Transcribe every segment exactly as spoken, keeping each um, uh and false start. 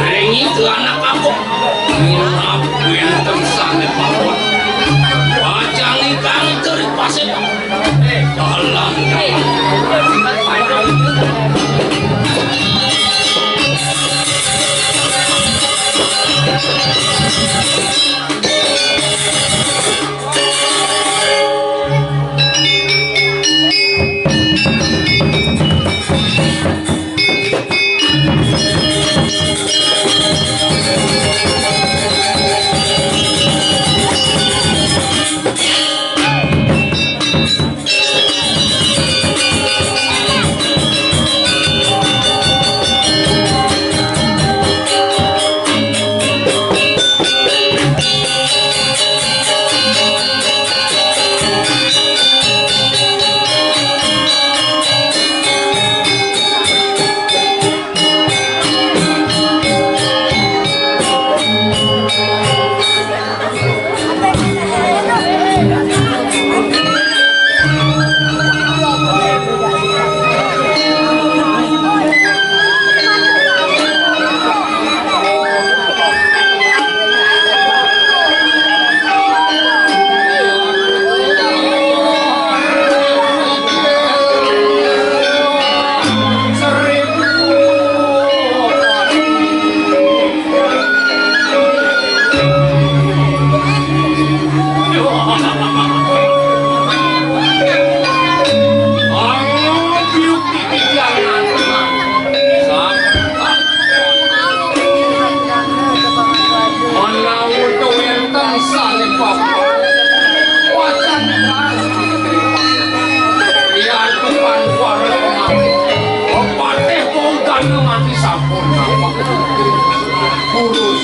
Ring itu anak aku. Minab wénten sané pawon. Wajang ingkang teri pasih. Dalam. Patih Pongkana mati sampun. Kurus.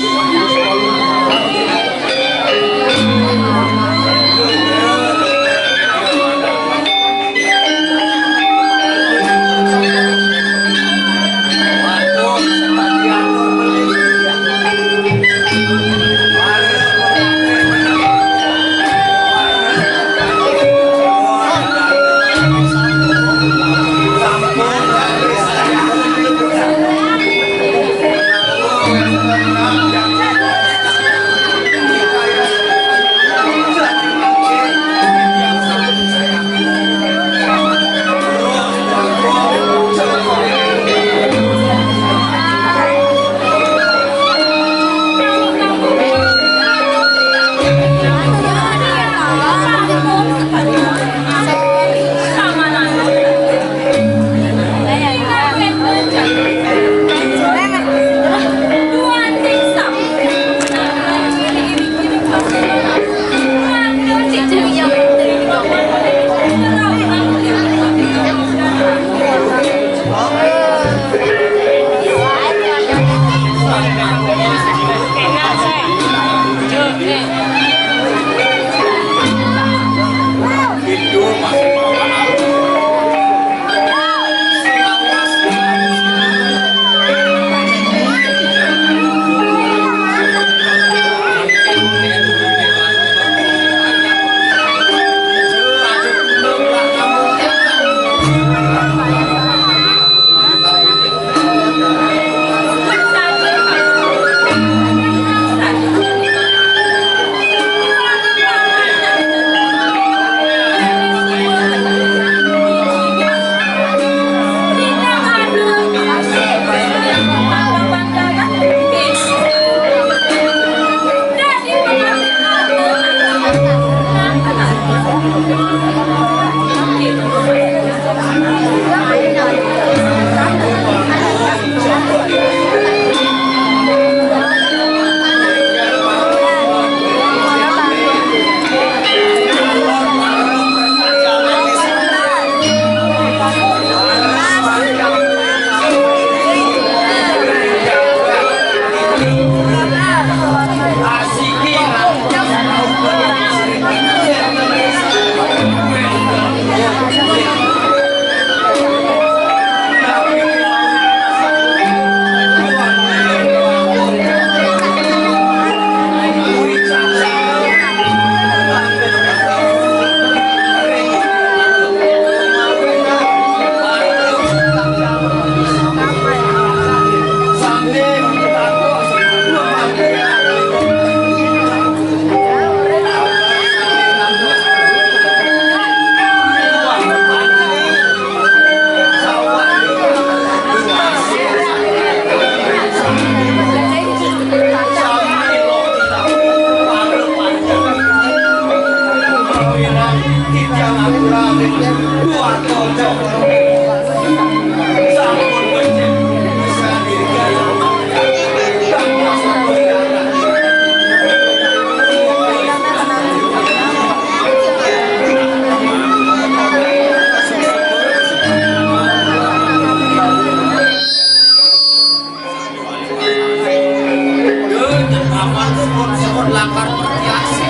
Awan sukut-sukut lakar pertiasi.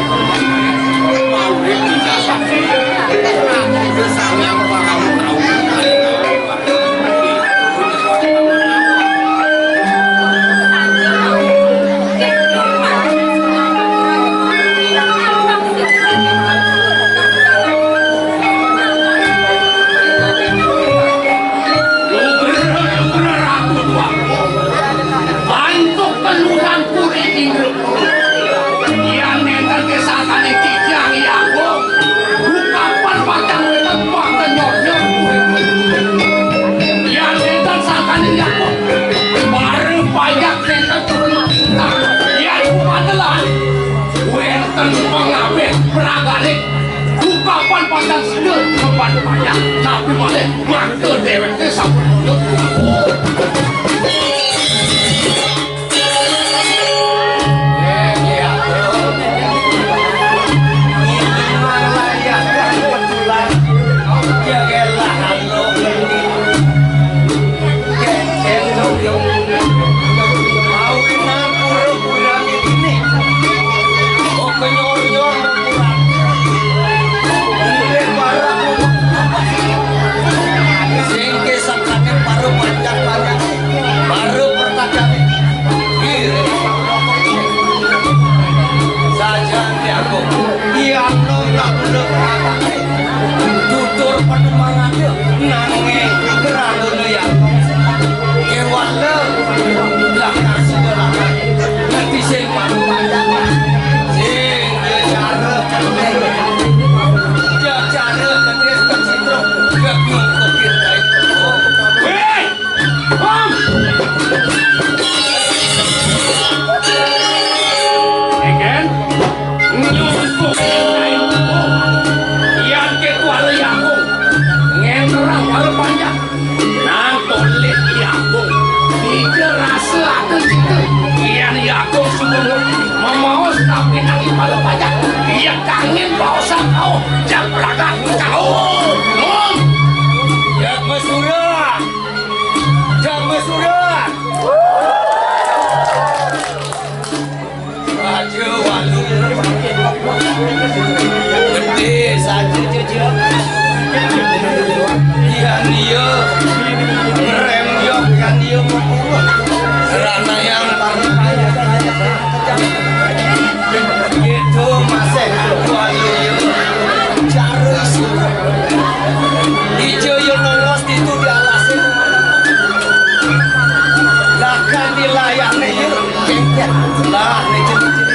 Mawit dijasati Ratu Sang Hyang Parama Kawi. Lugra, lugra, Ratu Tuaku. Antuk telusan puri Indra. Yan nenten kesatane titiang Hyang Agung, bukapan pacang wenten pakenyonya. Yan nenten satane Hyang Agung, para payah nenten turun. Yan kumatelan, wenten pangabih pragane. Bukapan pacang sida ngemban payah, tapi malih mangda deweke sampun mundut. Sing kesakane para panjak-panjak, para pertajane. Sajan dianggo, dianggo tak bener. Tutur panemangane nanging kerana ya. Kewala lakar sida lakar. Nganti sing paru panjang. Sing ya cara. Ya cara kedis kecitro. Gak nyungkukin baik. Weh! Om! Eken, nyukup kain. Yan ke kuala yakung. Ngenterang kuala panjang. Nang tolit yakung. Ija rasa ada cita. Yan yakung sumber memaus tapi nang kuala panjang. Iya kangin pausan kau. Jak ragat kau. Om! Jak mesura. Jam surat. Aja walu. Gede saja, Cece. Iya, iya. Ngerem, yo, kan, iya. Serana yang paling kaya. Gitu, masih. Walu, iya. Cara surat. Ijo yo nongos ditu di alase. Lah kan di layarne yo. Lah, nek ciri-ciri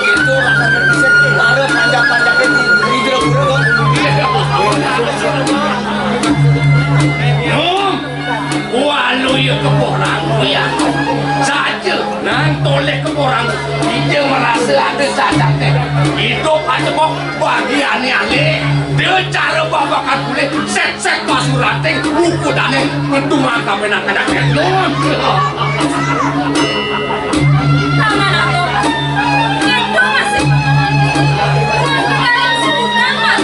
itu lah kan bisa. Lare panjang-panjangnya di, di jero-jero. Nom, walu ya keborang ya. Saja nang toleh keborang. Ija merasa ada cacatnya. Hidup aja kok. Bagiane alih, dia cara babakan pulih, sek-sek pasurating, ukudane, metu mangkape nak anak gendong. Paman aku, itu masih paman. Kurang sebutan, Mas.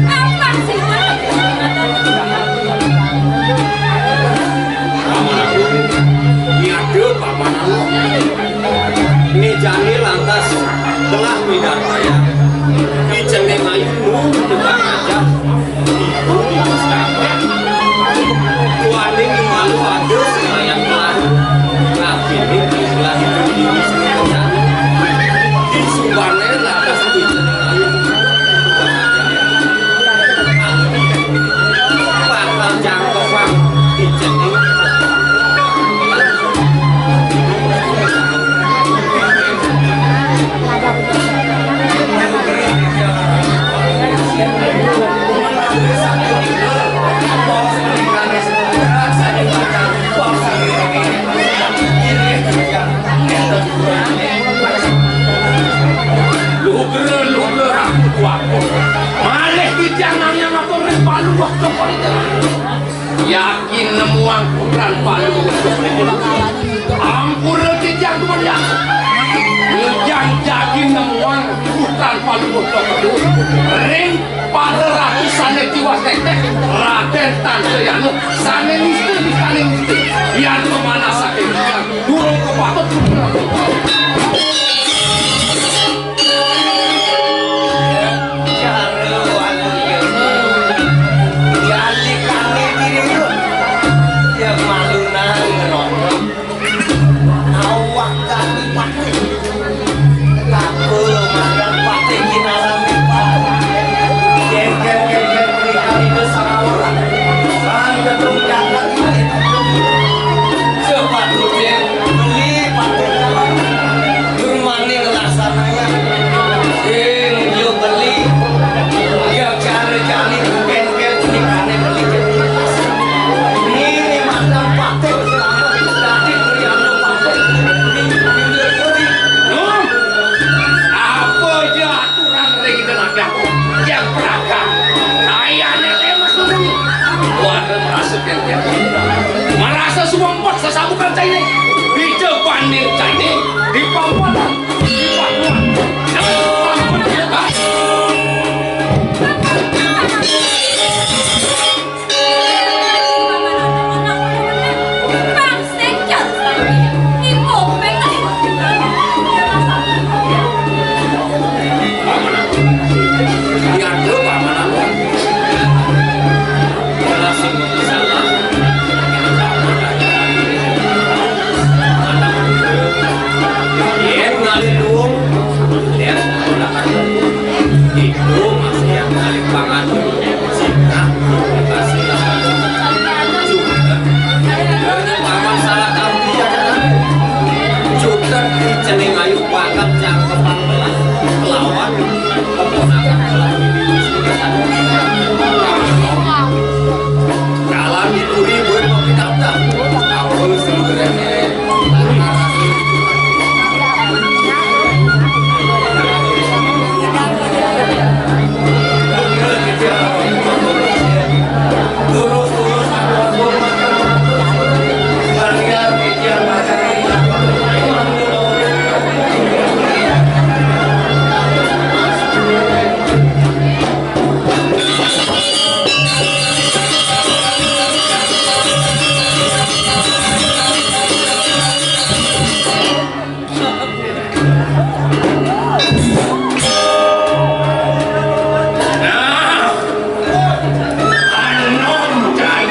Apa sih, Mas? Paman aku, niada paman aku. Nijane lantas telah midartayang, icene mayu mung tukang ajah, ibu di pustaka. Tuane malu ada sembahyang melayu, ngabine istilah itu di wisnu kencana. Di subane lantas icene mayu mung tukang ajah. Bakal jangkepang icene. Lugra, lugra, aku tuaku. Malih titiang nang yang aku ring paluwah kepolitan. Yakin nemuang putran palu. Ampura titiang tuan ya. Yang jagi nemuang putran Palungguh Kedul ring para ratu sané tiwas tétéh, Radén Tansayana sané nista nistané nista, yan pamanasaké durung kapatut. Awak dadi patih. Apa madan patih kinarane, Pak? Jengkel-jengkel perikal ida sawara. Sang gedung jagat ini. Sepatutnya beli patih kawan. Durmane ngelaksananya. Sing yo beli. Ya cara jani bengkel cenikane beli. Ini madan patih selamat dadi prianto patih. Pinggir puri. Apa aja aturan ring ida nagah yang praga. Kayane lemes ngono. Wah, merasa bengkel. Merasa sumpah sesabukan caine. Dija banding caine. Di pamuatan, di pamuatan. Yén ngalih luung, yén ponakan luung, iku masih yang ngalih pangan, sinah, kasih, sudah, sudah, paman salah tampi, ya, kan? Sudah, cening ayu banget, cakep, kelawan, keponakan, kelawan, Dalan dituri buin pepitata. Apa sebenarnya? Terus-terus. Nah, anom, Cai.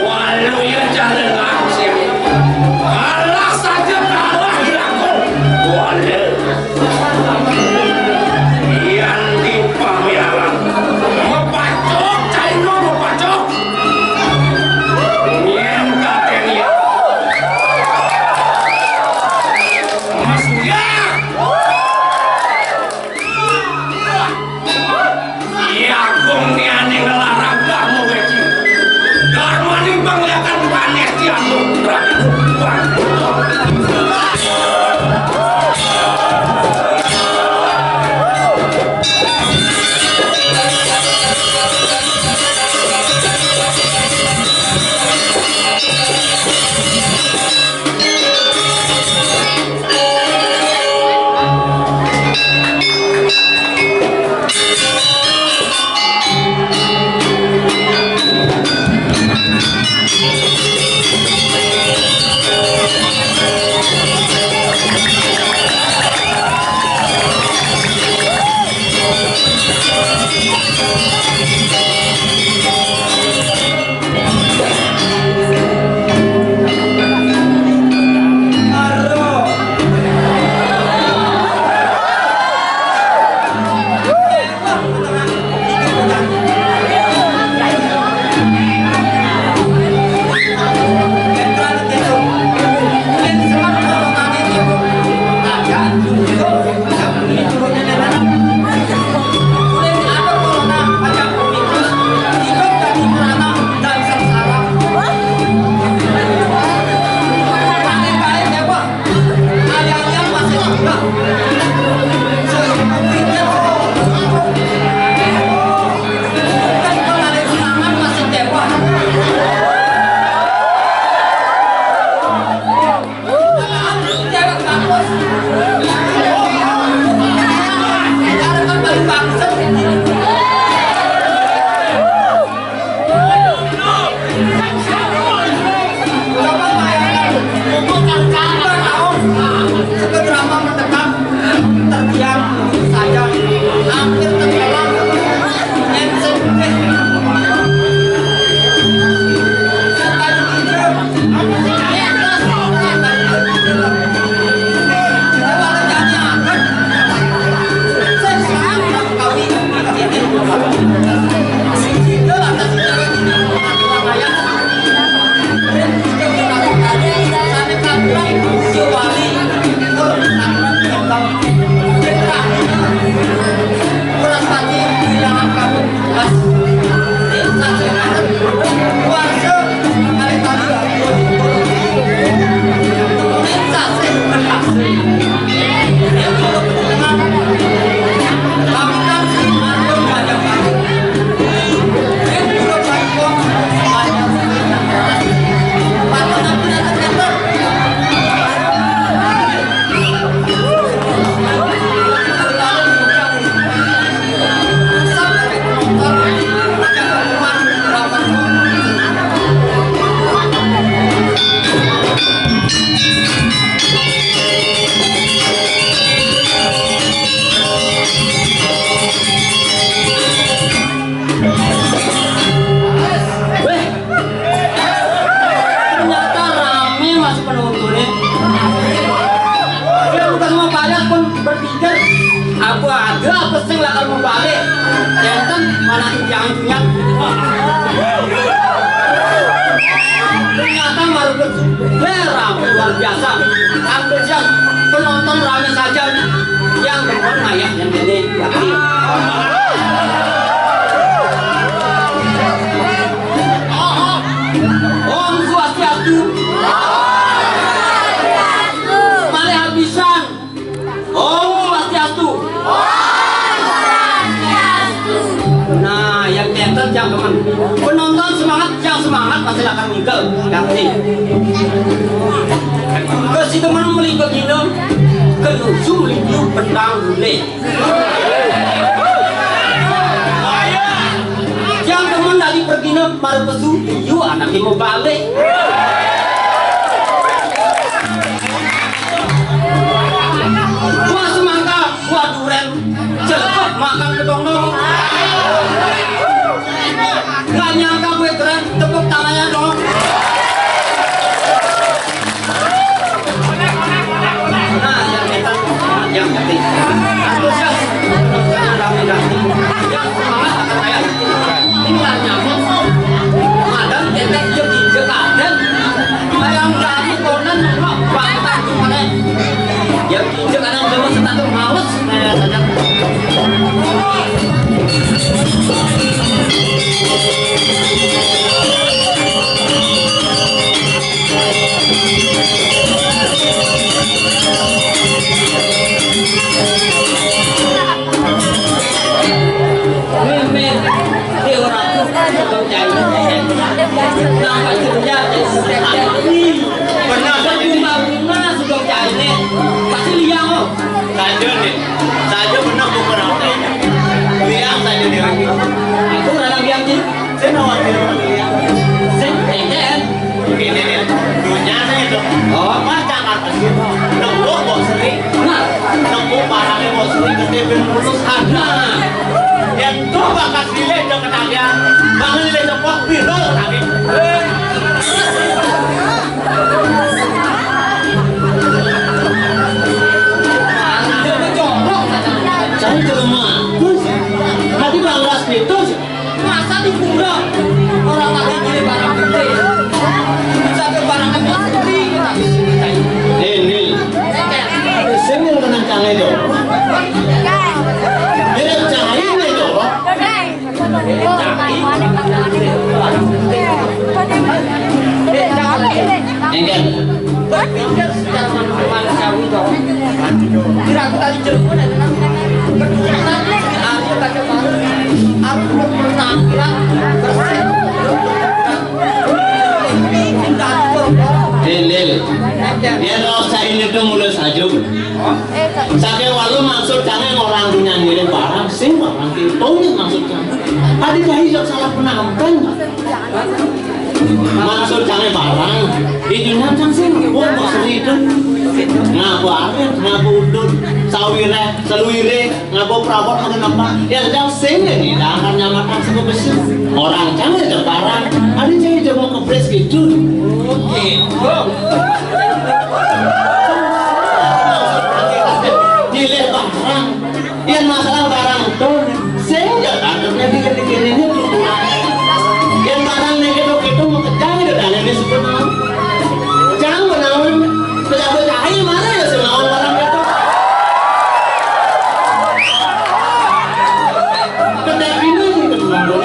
Waluya jalan langsir. Kalah saja kalah, Iraku. Waluya. Yan di pamiaran. Mapacok, Cai, no, mapacok. Yan katen ya. Mas ya. Iya, Agung niane ngelarang kamu, Weci. Darmani pangliakan panes diamuk. Biasa, antusias, penonton rame saja. Yang demen ngayah yang ini, yakin. Om Swastiastu. Malih abisan. Om Swastiastu. Nah, yang kénten yang demen. Penonton semangat, yang semangat pasti akan ngigel. Ngerti? Ke si demen meli begina, ke lusu liu petang bulan. Yang demen tadi pergi ne mara pesu, iu anaké mau balik. Buah semangka, buah duren, celepuk makan kedong dong. Nggak nyangka gue keren, tepuk tangannya dong. Nah, yang kita, yang penting. Antusias. Rame-rame. Yang semangat akan saya. Ini lah nyamuk. Madam, kita dia ginjek kaden. Yang dari konan, bangkang kemarin. Yang ginjek kanan, cuma setatuk males. Nah, saja. Pernah bunga-bunga sudah cairnya. Pasti liang, oh. Saja nih. Saja pernah buka rambut. Liang saja dia. Aku rada liang, Cik. Saya nawar dia liang. Saya pengen. Ini nih, dunia saya itu. Oh. Macam apa sih? Nemu bos seri. Nah. Nemu barangnya bos seri, gede ben mulus. Nah. Yang tuh bakat nilai udah ketagihan. Bangun nilai cepok, biru tapi. Saya jelema. Terus, nanti banggas gitu. Masa di pura orang lagi beli barang gede. Bisa ke barang gede, tapi sini tadi. Ini. Sini yang kena cangai dong. Ini cangai nih dong. Enggan. Berpikir secara manusiawi dong. Kira aku tadi jeruk pun ada namanya. Berpikir tadi, aku baca baru. Aku berpenampilan bersih. Lil, Lil. Enggan. Yén rasa ini tuh mulai saja. Saking walu maksud cangé orang dunia ngirim barang, sing barang itu maksud cangé. Adi cai jok salah penampen. Maksud cangé barang, di dunia cang sing, wong kok seri itu. Ngapa arit, ngapa udut, sawiré, seluiré, ngapa prabot, ngapa napa. Ya, cang sing ini, dah akan nyamakan sing besi. Orang cangé jok barang, adi cai jok mau kepres gitu. Oke, bro. Nyilih barang. Yén masalah barang to, sing ya kadernya dikit-dikit ini tuh. Yén barang nih gitu-gitu mau kejang itu dan ini sebenarnya. Jang menawan, pejabat cai mana ya sing lawan barang itu. Kedai ini gitu.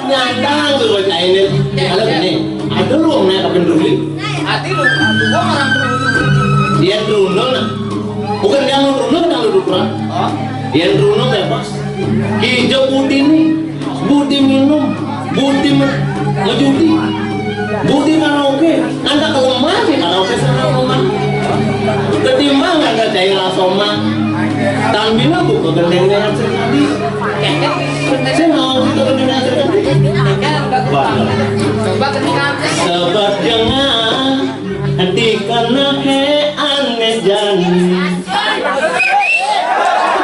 Nyantang tuh bocah ini. Kalau gini, ada lu ngomongnya kapan dulu? Ati lu, gua orang dulu. Dia dulu, nah. Bukan dia mau dulu, kan lu dulu. Dia dulu bebas. Hijau putih nih. Budi minum, budi me-, ngejudi, budi karaoke, anda kelemahan sih karaoke sama rumah. Ketimbang anda cair asoma, tambina buka gendeng dengan sekali. Saya mau buka gendeng dengan sekali. Waduh. Sebab dengan hati kena he aneh jani.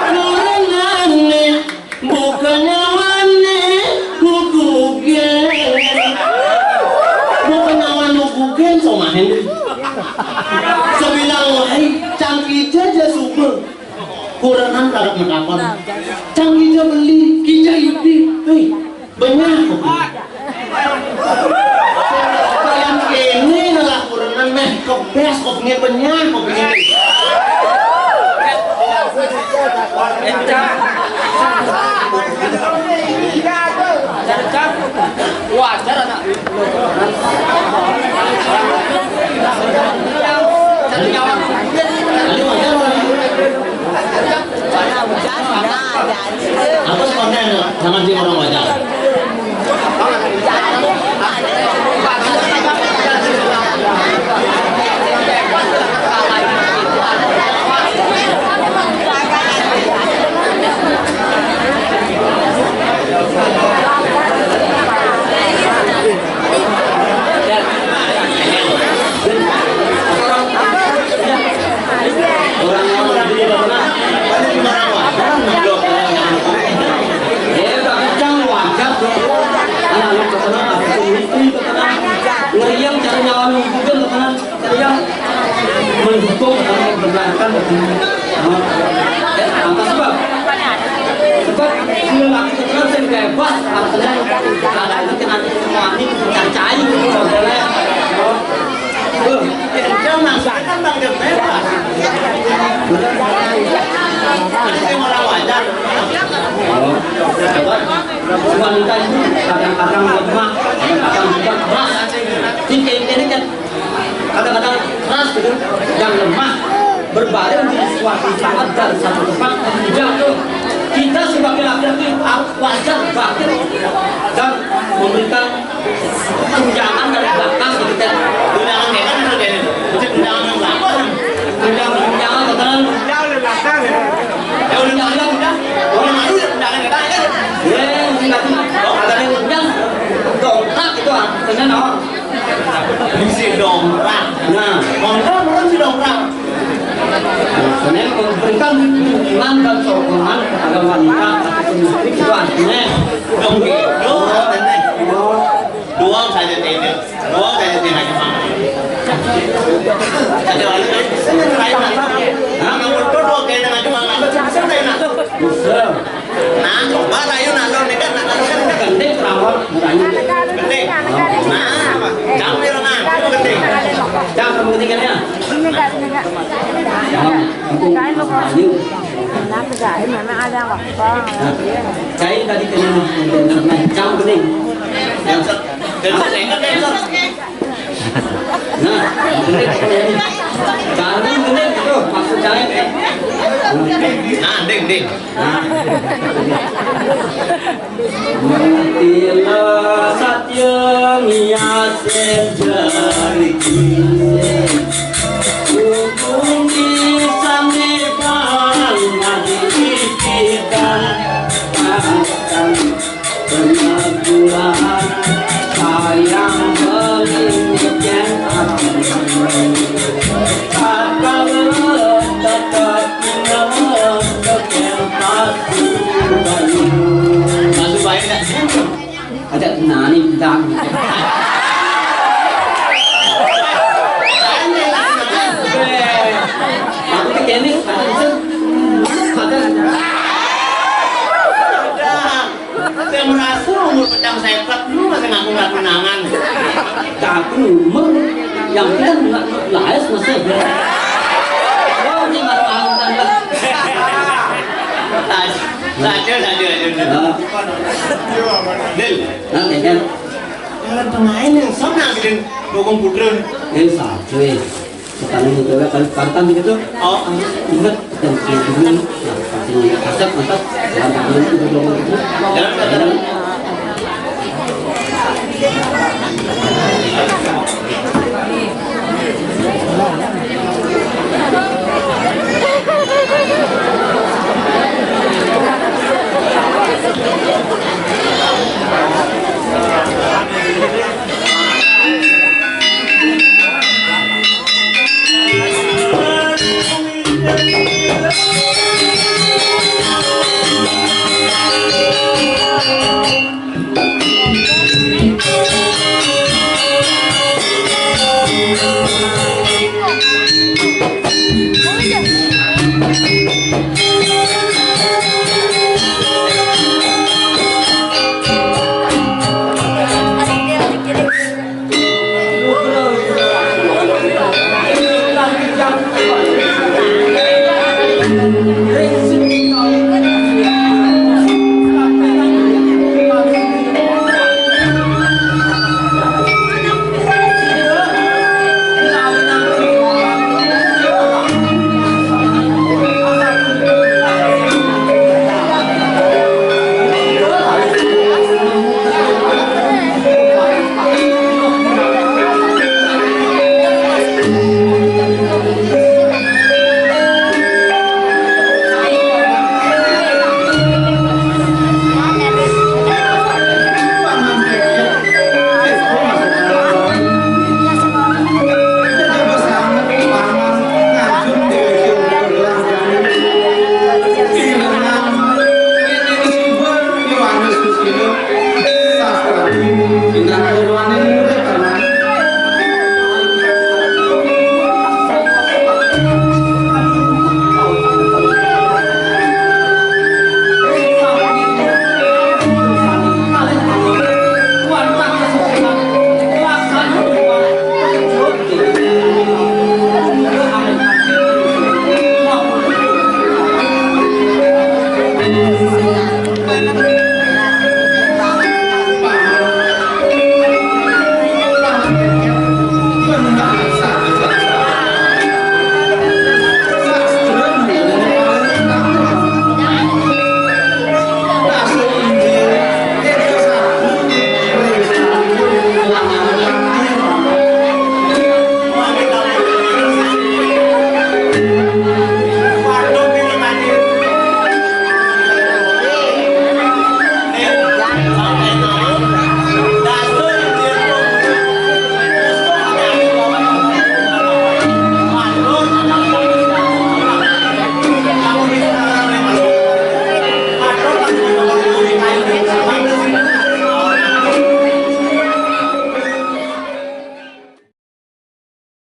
Kurang aneh. Bukan nyawane kukuge. Bukan nyawane Sugih somahin. Sabilang waé, cang kija ja suba. Kurenan kagak matakon. Cang kija beli, kija ipi. Héi, benyah kopi. Kalian kéné ngelah kurenan méh kebés kopinya, benyah kopinya. Wajar anak. Apa sih konten? Jangan sih orang wajar. Ngeriang cara nyawa lu juga, teman. Saya mendukung dan membenarkan begini. Ya, apa sebab? Sebab si lelaki itu kan sing bebas, artinya ada yang kena semua ini, percaya gitu, modelnya. Tuh, dia masa kan bang, dia bebas. Ada yang orang wajar. Oh, coba. Wanita itu kadang-kadang lemah, kadang-kadang juga keras. Ini kayak ini kan kadang-kadang keras gitu, yang lemah berbaring di suatu saat dan satu tempat, tidak tuh. Kita sebagai laki-laki harus wajar bangkit dan memberikan tunjangan dari belakang gitu kan. Tunjangan kayak kan udah kayak gitu. Tunjangan yang belakang. Tunjangan, tunjangan, tunjangan. Ya udah belakang ya. Ya udah belakang udah. Orang malu ya tunjangan kayak kan. Ya, yang sih lagi. Kalau kata dia tunjang, dongkrak itu artinya naon? Bisi dongkrak. Nah, kontol belum si dongkrak. Nah, sebenarnya memberikan dukungan dan sokongan kepada wanita ataupun istri itu artinya dong gitu. Oh, dua saja tenda. Dua saja tenda cuma. Ada orang lain senang lain. Nah, nomor dua tenda cuma. Senang lain. Bisa. Nah, coba rayu nak lo nekat, nak lo nekat. Gending, perawat, mukanya. Gending. Nah, apa? Jangan bilang, nah, itu gending. Jangan kamu ketinggalan ya. Ini enggak, ini enggak. Nah, untuk rayu. Nah, pegain memang ada waktu. Nah, saya tadi kena, nah, jangan gending. Yang se-, yang se-, yang se-, Nah, gending, gending. Jangan gending, tuh, maksud saya. Nah, ding, ding. Tila satya ngiasin jari kisih. Hubungi sandi bang madi ikitan. Akan pernah pulang sayang belinya. Masuk baik nggak? Ada nani bilang. Aku tuh kene, ada itu, ada. Saya merasa umur petang seket, lu masih ngaku nggak tunangan. Tapi umur yang kita nggak laes masih. Oh, ini nggak tahu kan lah. Saja, saja, saja. Nah. Dil. Nah, ya kan? Kalau pemain yang sama bikin dukung putra. Eh, saja. Sekarang itu kan, kan gitu. Oh. Ingat. Kasep, mantap. Jalan kaki dulu, dulu, dulu. Jalan, jalan. Nunca